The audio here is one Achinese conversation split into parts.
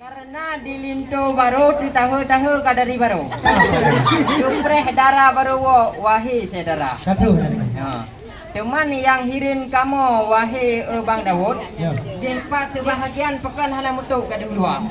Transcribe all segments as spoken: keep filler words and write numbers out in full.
Karena di linto baro teutahe-tahe ka dari baro. Geupreh dara baro woe, wahé syedara. Ka troh na deungon. Ya. Teuma nyang hireuen kamoe, wahé, eh, Bang Daud, ya, jih pat seubahagian pakon hana meutup ka di uluwa.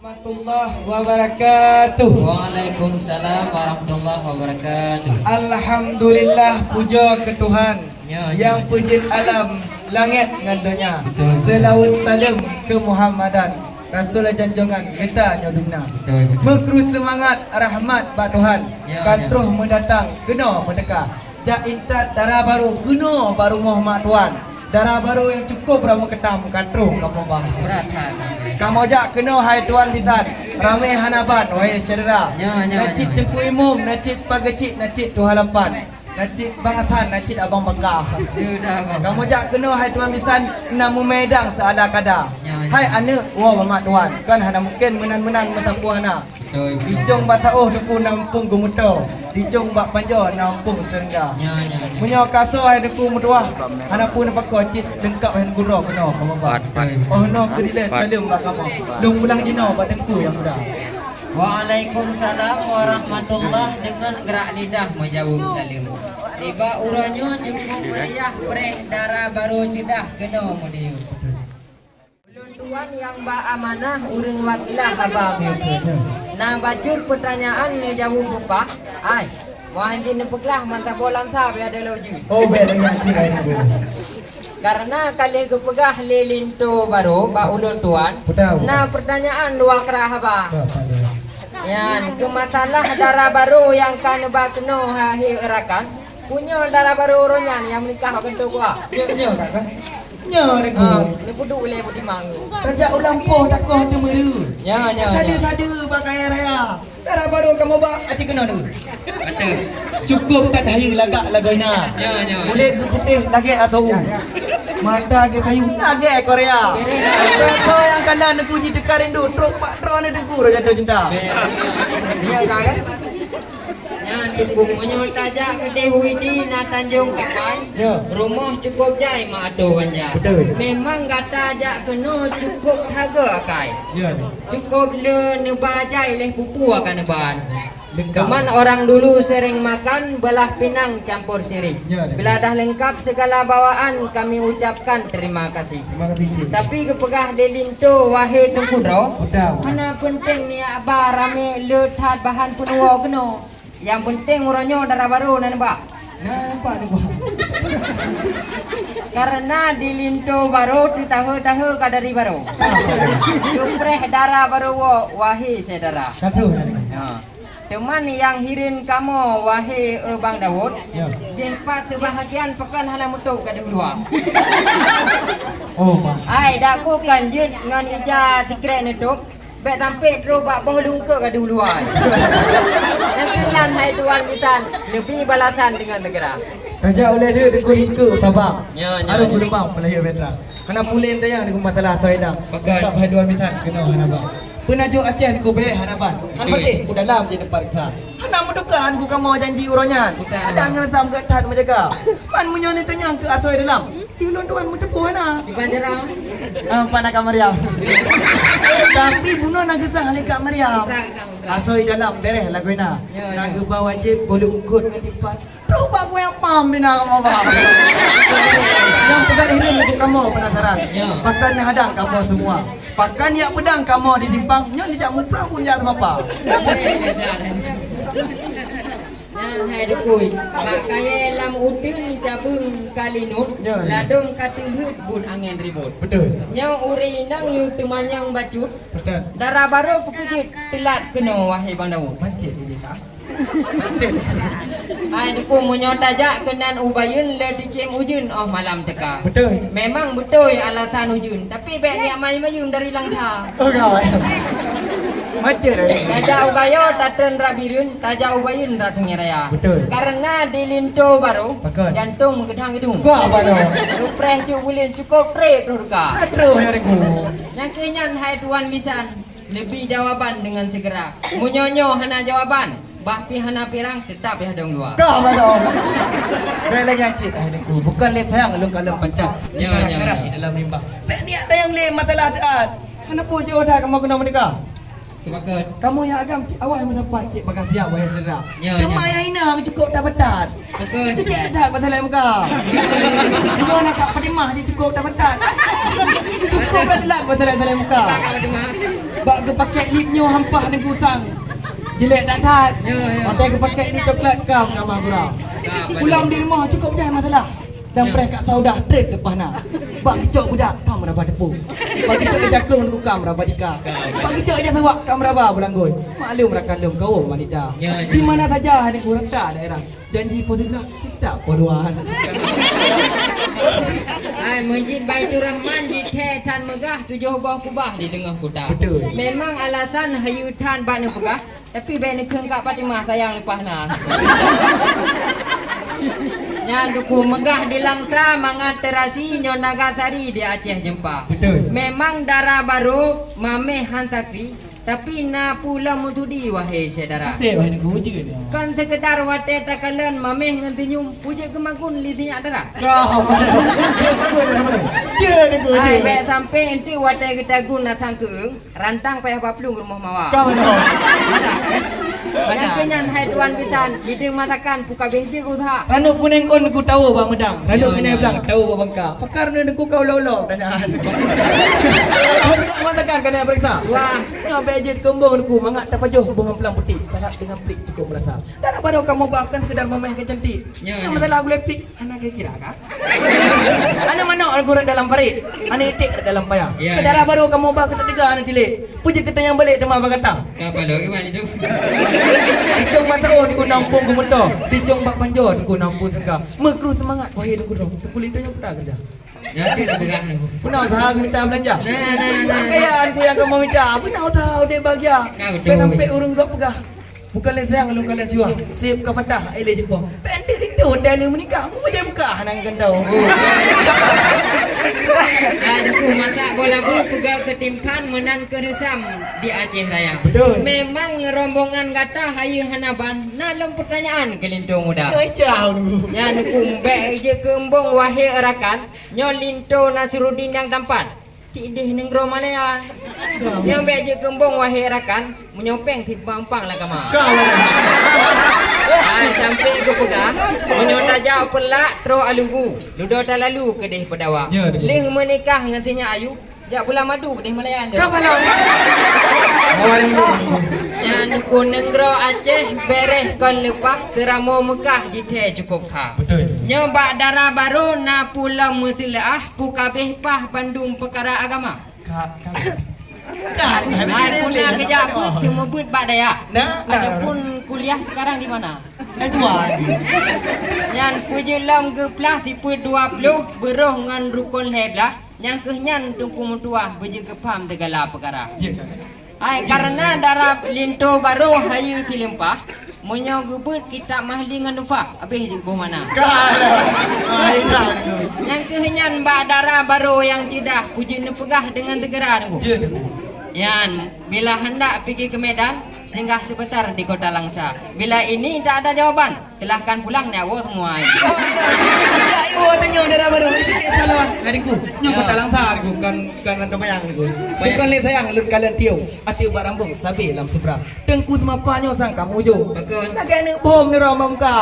Warahmatullahi wabarakatuh. Waalaikumsalam warahmatullahi wabarakatuh. Alhamdulillah, puja keu Tuhan, ya, ya, nyang peujeuet alam, langét ngon donya. Betul, betul. Seulaweuet saleuem keu Muhammadan, Rasul janjongan geutanyoe dum na. Betul, betul. Meukru seumangat rahmat bak Tuhan, ya, ka, ya, troh meudatang keunoe meuteuka. Jak intat dara baro keunoe bak rumoh mak tuan. Dara baro nyang cukôp ramé keutam ka troh kamoe ba. Berat that. Kamoe jak keunoe hai tuan bisan. Ramé hana ban, wahé syedara. Nyo, nyo, na cit, nyo, Teungku Imum, na cit Pak Geuchik, na cit Tuha Lapan. Na cit Bang Hasan, na cit Abang Baka. Sudah, Bang. Kamoe jak keunoe hai tuan bisan, na meumeudang seuala kada. Nyo, nyo. Hai aneuk, woe bak mak tuan. Kan hana mungken meunan-meunan meusapeue hana. Betul, betul. Dicong bak saôh Teungku na muphom geumeuto, dicong bak panjoe na muphom seureungga. Ya, ya, ya. Meunyoe ka soe hai Teungku meutuwah, hana peue neupakoe cit leungkap hai Teungku droe keunoe kamoe ba. Betul, betul. Oh noe keu dilèe saleuem bak kamoe. Lôn pulang jinoe bak Teungku nyang muda. Waalaikumsalam warahmatullah, deungon grak lidah meujaweueb saleuem. Nibak uroe nyoe cukôp meuriah preh dara baro ceudah keunoe meudiyeueb. Ulôn tuan nyang ba amanah ureueng wakilah haba geukheun. Na bacut peutanyaan neujaweueb bukah, ai, meuhan jih neupeuglah meusaboh lam sa bèk ada laju. Oh, bèk laju cit ai nunggu. Karena ka lheueh geupeugah lé linto baro bak ulôn tuan, peue teuh, na peutanyaan dua krak haba. Peue, peue? Nyan, keu masalah dara baro nyang ka neuba keunoe hai rakan, Punyo dara baro uroe nyan nyang meunikah bak kantô gua. Nyo, nyo, Kak, kan? Nyo, Teungku. Ha, neupeuduek lé butimang tu. Tajak u lampôh takoh teumeureue. Nyo, nyo, nyo. Sadeue-sadeue bak kayèe raya. Dara baro kamoe ba aci keunoe tu. Betul. Cukôp that hayeue lagak lagoina. Nyo, nyo. Kulét geuputéh lagèe atô u. Mata geukayu lagèe Korea. Betul. Kantô nyang kana Teungku jiteuka rindu, trok bak droeneuh Teungku rot jatuh cinta. Betul. Nyo, Kak, kan? Nyan Teungku, meunyoe tajak keudeh Widi na Tanjong Kapai, ya, rumoh cukôp jai mak atô banja. Betul. Memang gata jak keunoe cukôp thaga akai. Ya. Cukôp le neuba jai lé pupu akan neuba. Lengkap. Teuma orang dulu sering makan belah pinang campur sirih. Ya, ya. Bila dah lengkap segala bawaan, kami ucapkan terima kasih. Terima kasih, Cik. Tapi geupeugah lé linto, wahé Teungku droe, betul, hana peunteng niyak ba ramé le that bahan peunuwoe keunoe. Nyang peunteng uroe nyoe dara baro na neuba. Na nampak neuba. Karena di linto baro teutahe-tahe ka dari baro. Ka baro. Geupreh dara baro woe, wahé syedara. Ka troh na deungon. Ya. Teuma nyang hireuen kamoe, wahé, eh, Bang Daud, ya, jih pat seubahagian pakon hana meutup ka di uluwa. Oh, bah. Ai, dak ku kan jeuet ngon ija sikrek neutup. Bèk sampé trok bak boh lungkot ka di uluwa. Nyang keu nyan hai tuan bisan, neubi balasan deungon segera. Tajak ulèe lheueh Teungku lingkeu sabab. Nyo, nyo, harôh nyo. Geuleumang peulahé petra. Hana pulen dayang di masalah soe idang. Pakon. Lengkap hai tuan bisan keunoe hana ba. Peunajoh Aceh Teungku bèrèh hana ban. Han, betul, patéh u dalam jih neupareksa. Hana meutuka Teungku kamoe janji uroe nyan. Betul. Adak ngon sam geuh that meujaga. Man meunyoe neutanyong keu asoe dalam. Di ulôn tuan meuteupeu hana. Kiban jaroe. Ah, pat na Kak Mariam. Tapi bunoe na geusah lé Kak Mariam. Betul, betul, betul. Asoe dalam bèrèh lagoina. Ya, ya. Na geuba wajéb, boleh ungkot ngon tipat. Trok bak kue apam bina kamoe bah. Nyang peugah hireuen untuk kamoe penasaran. Ya. Pakon neuhadang kamoe semua. Pakon jak peudang kamoe di simpang, nyoe dijak muprang pun jak seumapa. Nyan hai dukui, bak kayèe lam uteuen cabeueng ka linut, ya, ladôm ka teuheuet buet angèn ribot. Betul. Nyoe ureueng inong yue teumanyong bacut, betul, dara barô peukeujeuet teulat keunoe wahé Bang Daud. Mancet ini, Kak. Hai dukung, meunyoe tajak keunan u Bayeuen le teucém ujeuen óh malam teuka. Beutôi. Memang beutôi alasan ujeuen, tapi bèk neujak mayeuem-mayeuem dari Langsa. Oh, gawat. Macet dah ni. Tajak u Gayo tatreun rot Bireuen, tajak u Bayeuen rot Sungai Raya. Beutôi. Karena di linto barô, pakon, jantong meugeudang-geudong. Gawat dah. Rupreh cut buleuen cukôp trép troh teuka. Aduh, ya Teungku. Nyang keu nyan hai tuan bisan, neubi jawaban deungon segera. Meunyoe nyoe hana jawaban, Bah pih hana pirang, teutap yah dong dua. Ka ba dong. Bèk lagèe nyan cit, hai Teungku. Bukon lé sayang lôn kalon pancang. Ya, ya, ya. Di dalam limbah. Bèk niat dayang lé masalah that. Hana peue jiôh that kamoe keunoe meudesya. Pakon? Kamoe nyang agam cit awai meusapat cit bagaih siap wahé syedara. Ya, ya. Teuma nyang hina cukôp that beutat. Pakon? Cit that bak saleueng muka. Nyoe na Kak Fatimah cit cukôp that beutat. Cukôp that telat bak saleueng-saleueng muka. Bak geupakèk lip nyoe hampah neugusang. Jeulék that-that. Ya, ya. Watèe geupakèk lip coklat ka meutamah gura. Pulang di rumoh cukôp jai masalah. Dan preh Kak Saudah trép leupah na. Bak geucok beudak ka meuraba teupeu. Bak geucok ija krông ka meuraba tika. Bak geucok ija sawak ka meuraba beulanggôi. Maklum rakan lôn kawôm wanita. Ya, ya. Di mana saja hana kurang tak daerah. Janji po sebelah, teutap po dua. Hai, Masjid Baiturrahman jithèe that meugah, tujoh boh kubah di teungoh kuta. Betul. Memang alasan hayeue that bak neupeugah, tapi bèk neukheun Kak Fatimah sayang leupah na. Nyan Teungku meugah di Langsa, mangat teurasi nyoe Nagasari di Aceh jeumpa. Betul. Memang dara barô, maméh han sakri, tapi na peue lom meusudi, wahé syedara. Beutôi, wahé Teungku, jeuet nyoe. Kon seukeudar watèe takalon maméh ngon seunyum, peue jeuet keumagun lé sinyak dara. Ka, jeuet keumagun, jeuet keumagun. Jeuet Teungku, jeuet. Ai, bèk sampé eunteuk watèe geutagun asang keueung, rantang payah baplueng rumoh mawa. Ka meunan. Mana, eh? Nyang keu nyan hai tuan bisan, bideueng masakan, peue ka abéh jeuet keu useuha. Ranup kunéng kon Teungku tawoe bak meudang, ranup kunéng blang tawoe bak bangka. Pakar nyoe Teungku ka ulo-ulo tanyaan. Hai bideueng masakan ka na peuriksa. Wah. Nyoe bèk jeuet keu embong Teungku, mangat tapajoh boh mamplam putéh, talap deungon plik cukôp meurasa. Dara barô kamoe ba kon seukeudar maméh keu cantik. Ya, ya. Nyang masalah gulai plik, hana kira-kira ka? Aneuk manok rot dalam parit, aneuk iték rot dalam paya. Ya, ya. Keu dara barô kamoe ba keu that teuga aneuk tilék. Peue jeuet keu tanyong balek teuma bak gata. Ka paloe geumat itu. Dicong bak saôn Teungku na muphom geumoto, dicong bak panjoe Teungku na muphom seungga. Meukru seumangat wahé Teungku droe, Teungku Lintô nyoe peue ta keureuja. Nyan pih tapeugah Teungku. Peue na useuha geumita beulanja. Nah, nah, nah, nah. Kaya Teungku nyang kamoe mita, peue na useuha udép bahagia. Ka beutôi. Bèk sampé ureueng gob peugah. Bukon lé sayang lôn kalon siwa, sép ka patah, ai lé jipoh. Bèk eunteuk linto watèe lheueh meunikah, meubujai beukah nang kantô. Hai Teungku, masak boh labu peugah keu tim phan meunan keu reusam di Aceh Raya. Betul. Memang rombongan gata hayeue hana ban, na lom peutanyaan keu linto muda. Ya, jauh. Nyan Teungku bèk jeuet keu embong wahé rakan, nyoe linto Nasruddin nyang tampan. Di idéh nanggroe Malaya. Nyang bèk jeuet keu embong wahé rakan, meunyoe péng sipampang lam kama. Ka, ka. Hai, sampé geupeugah, meunyoe tajak u Peureulak troh Aluhu, dudoe talalu keudéh Peudawa. Ya, betul. Lheueh meunikah ngon si Nyak Ayu, jak Bulan Madu keudéh Malaya. Ka, ka. Nyan Teungku nanggroe Aceh bèrèh kon leupah, seuramoe Meukah jithèe cukôp kha. Betul. Nyoe bak dara barô na peue lom meuseuleuah, peue ka abéh paih bandum peukara agama. Ka, ka. Ka, ka. Hai, peue na geujak beuet, seumeubeuet bak dayah. Nah, nah. Adapun kuliah sekarang di mana? Eh, dua. Nyan peue jeuet lom geuplah sifeuet dua ploh, beurôh ngon rukon lhèe blah. Nyan keuh nyan Teungku meutuwah beujeuet geupham sigala peukara. Ya, ka. Hai, kareuna dara linto barô hayeue tileumpa, meunyoe geubeuet kitab Mahli ngon Tuhfah, abéh jeuet boh makna. Ka. Ah, ingat tu. Nyang keuh nyan bak dara barô nyang ceudah, peue jeuet neupeugah deungon seugera Teungku. Jeuet. Nyan, bila hendak pigi ke Medan, singgah sebentar di kota Langsa. Bila ini tak ada jawaban, silahkan pulang, nak woe semua. Oh, iya. Ya, iwoe tanyoe dara barô, ipike calon. Hai Teungku, nyoe kota Langsa Teungku, kan, kan lam teumanyong Teungku. Bukon lé sayang lôn kalon tiong, ateueh bak rambong sabé lam seubra. Teungku Seumapa nyoe sang kamoe ujong. Pakon? Lagèe aneuk bom nirong bak muka.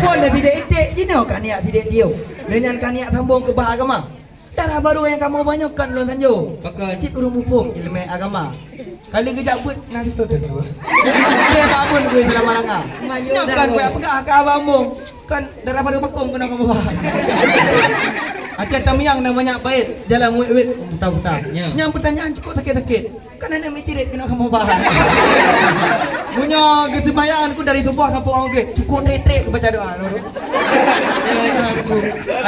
Phôn lé sidék iték, jinoe ka niat sidék tiong. Lé nyan ka niat sambong keu bah agama. Dara barô nyang kamoe ba nyoe kon lôn sanjong. Pakon? Cit ureueng muphom ileumèe agama. Kali geujak beuet na siplôh teuk. Dia tak pun gue selama langa. Maju. Nyoe kan dah, gue peugah ke abang bong. Kan dara barô pakon keunoe kamoe ba. Aceh Tamiang na manyak bait, jalan wet-wet, buta-buta. Ya. Nyang peutanyaan cukôp sakét-sakét. Kan aneuk miet ciret keunoe kamoe ba. Meunyoe geuseumayang ku dari suboh sampoe maghrib, cukôp trép-trép geubaca doa, lôn.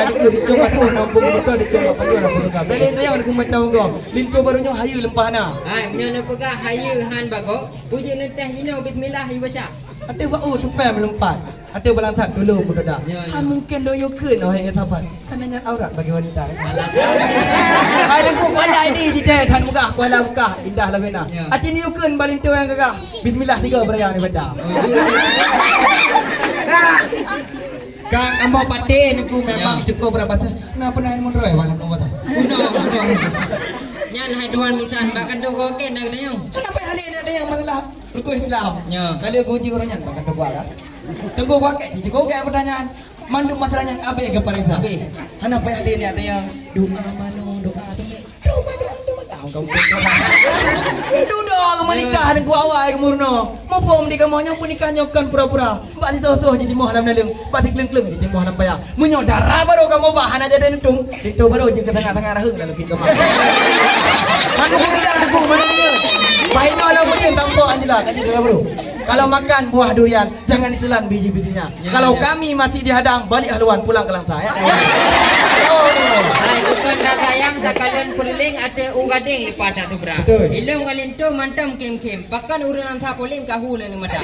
Aduh, dicong bak saôn, nampung beutôi, dicong bak pajoh, nampung teuka. Bèk lé sayang, aku macam gong. Linto barô nyoe hayeue leumpah na. Hai, meunyoe neupeugah hayeue han bagoe, peue jeuet neuteh jinoe bismillah ibaca. Ateueh bak u tupèe meulumpat. Ateueh balang that dulu mudah. Ya, ya. Ah, mungkin lo yukun, oh, ya, sabar. Karena nyan aurat bagi wanita. Alah. Hai, Teungku, kuala ini jideh, that megah, kuala bekah, indah lagu na. Ya. Aci ni yukun balinto nyang gagah. Bismillah tiga beraya ni baca. Oh, iya. Ka kamoe patéh Teungku memang Ya. cukup berat batas. Nah, pernah ilmu droe malam nu batas. Kuno, kuno. Nyan hai tuan misan, bak kantô goket nak dayung. Kenapa hal ini ada yang masalah rukun Islam? Ya. Kalau uji orang nyan bak kantô kuala. Teungku goket cit cukup gaya pertanyaan. Mandum masalah nyan abéh geuparéksa. Abéh. Hana payah lé nyan ada yang doa mano, doa tu. Doa mano, doa mano. Kamu Dudoe keumeunikahan geuawai geumeurunoe. Muphom di kamoe nyoe peunikah nyoe kon pura-pura. Bak sitoh-toh jitimoh lam naleueng, bak sikleueng-kleueng jitimoh lam paya. Meunyoe dara barô kamoe bah hana jadi neutum, linto barô jeuet keu sangat-sangat raheueng lalu pih kamoe. Manu muda teguh manu dia. Bah inoe lam ujeuen tampok Angela ka jadi dara barô. Kalau makan buah durian, jangan ditelan biji-bijinya. Ya, Kalau ya. kami masih dihadang, balik haluan pulang ke Langsa, ya. Oh. Hai, bukan dagang yang takalon peureuleng ateueh u gadeng leupah tak tubra. Betul. Ilong ngon linto mantong khém-khém. Pakon ureueng Langsa polém kahu lé mata.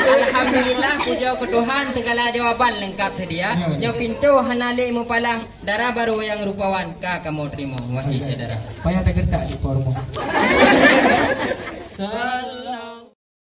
Alhamdulillah, pujoe keu Tuhan, segala jawaban lengkap sedia. Ya, ya. Nyoe pintoe hana lé mupalang, dara barô nyang rupawan ka kamoe teurimong, wahai syedara. Payah tageurtak di por rumoh. Sal-